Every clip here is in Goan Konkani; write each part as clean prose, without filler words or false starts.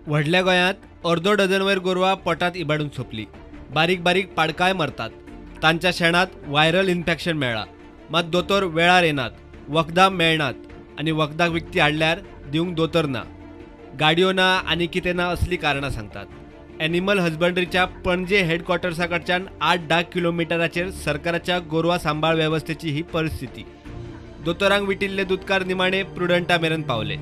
व्हडल्या गोंयांत अर्दो डझन वयर गोरवां पोटांत इबाडून सोंपली. बारीक बारीक पाडकाय मरतात. तांच्या शेणांत व्हायरल इन्फेक्शन मेळ्ळां. मात दोतोर वेळार येनात, वखदां मेळनात आनी वखदां विकती हाडल्यार दिवंक दोतोर ना, गाडयो ना आनी कितें ना असलीं कारणां सांगतात. एनिमल हजबंड्रीच्या पणजे हेडक्वॉर्टर्सा कडच्यान 8-10 किलोमिटराचेर सरकाराच्या गोरवां सांबाळ वेवस्थेची ही परिस्थिती. दोतोरांक विटिल्ले दुदकार निमाणे प्रुडंटा मेरेन पावले.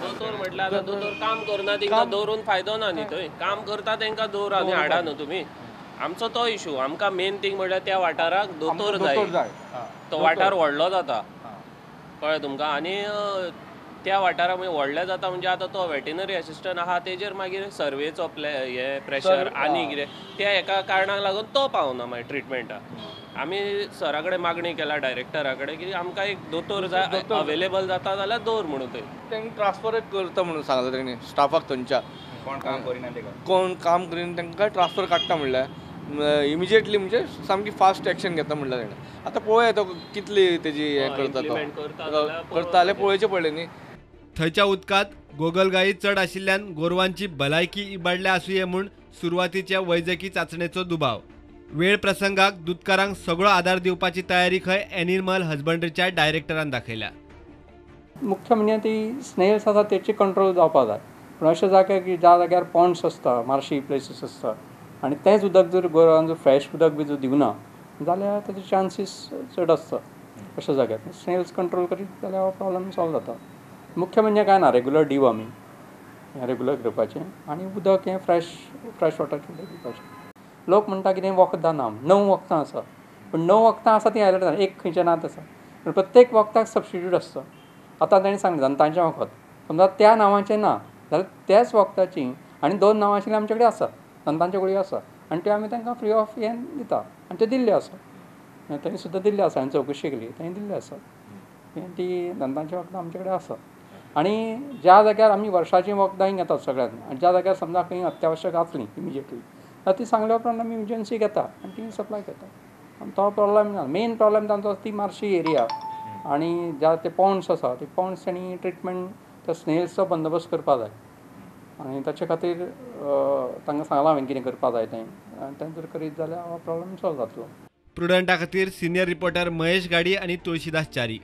दोतोर म्हटल्यार आतां दोतोर काम करना, तांकां दवरून फायदो ना न्ही. थंय काम करता तांकां दवरा आनी हाडा न्हू तुमी. आमचो तो इशू. आमकां मेन थिंग म्हळ्यार त्या वाठाराक दोतोर जाय. तो वाठार व्हडलो जाता, कळ्ळें तुमकां. आनी त्या वाठाराक म्हणजे व्हडले जाता म्हणजे आतां तो वेटेनरी असिस्टंट आहा तेजेर मागीर सर्वेचो हे प्रेशर आनी कितें त्या एका कारणाक लागून तो पावना मागीर ट्रिटमेंटाक. आमी सरा कडेन मागणी केला, डायरेक्टरा कडेन, की आमकां एक दोतोर जाय, अवेलेबल जाता जाल्यार दवर म्हणून. थंय तांकां ट्रान्सफर करता म्हणून सांगला तेणी स्टाफाक थंयच्या. कोण काम करिना तेका, कोण काम करिना तांकां ट्रान्सफर काडटा म्हणल्यार इमिजिएटली, म्हणजे सामकी फास्ट एक्शन घेता म्हणल्यार तेणें. आतां पळोवया तो कितली तेजी हें करता, तो करता जाल्यार पळोवचें पडलें न्ही. थंयच्या उदकांत गोगलगायी चड आशिल्ल्यान गोरवांची भलायकी इबाडल्या आसुये म्हूण सुरवातीच्या वैजकी चांचणेचो दुबाव. वेळ प्रसंगाक दुदकारांक सगळो आदार दिवपाची तयारी खंय एनिमल हजबंड्रीच्या डायरेक्टरान दाखयल्या. मुख्य म्हणजे ती स्नेल्स आसा तेची कंट्रोल जावपा जाय. पूण अशे जाग्यार की ज्या जाग्यार पॉन्ड्स आसता, मार्शी प्लेसीस आसता आनी तेंच उदक जर गोरवांक जर फ्रेश उदक बी जर दिवना जाल्यार ताचे चान्सीस चड आसता. अशा जाग्यार स्नेल्स कंट्रोल करीत जाल्यार हो प्रॉब्लम सॉल्व जाता. मुख्य म्हणजे कांय ना, रेगुलर दिव आमी रेगुलर करपाचें आनी उदक हें फ्रेश फ्रेश वॉटराचें उदक दिवपाचें. लोक म्हणटा कितें वखदां ना, 9 वखदां आसा, पूण 9 वखदां आसा तीं आयल्यार एक खंयचें नात आसा. पूण प्रत्येक वखदाक सबस्टिट्यूट आसता. आतां ताणें सांगलें दंतांचें वखद समजा त्या नांवाचें ना जाल्यार त्याच वखदाची आनी 2 नांवां आशिल्लीं आमचे कडेन आसा, दंतांच्यो गुळयो आसा आनी त्यो आमी तांकां फ्री ऑफ हें दिता आनी त्यो दिल्ल्यो आसा. तांणी सुद्दां दिल्ल्यो आसा, हांवें चवकशी केली, तांणी दिल्ल्यो आसा. ती दंतांची वखदां आमचे कडेन आसा. आनी ज्या जाग्यार आमी वर्साचीं वखदां घेतात सगळ्यांत, आनी ज्या जाग्यार समजा खंय अत्यावश्यक आसलीं इमिजिएटली जाल्यार ती सांगल्या उपरांत आमी इमर्जन्सी घेता आनी ती सप्लाय करता. तो प्रॉब्लम ना. मेन प्रॉब्लम तांचो ती मार्शी एरिया आनी ज्या ते पॉन्ड्स आसा ते पॉन्ड्स तांणी ट्रिटमेंट त्या स्नेल्सचो बंदोबस्त करपा जाय. आनी ताचे खातीर तांकां सांगलां हांवें कितें करपा जाय तें, आनी तें जर करीत जाल्यार हो प्रॉब्लम सॉल्व जातलो. प्रुडंटा खातीर सिनियर रिपोर्टर महेश गाडी आनी तुळशीदास च्यारी.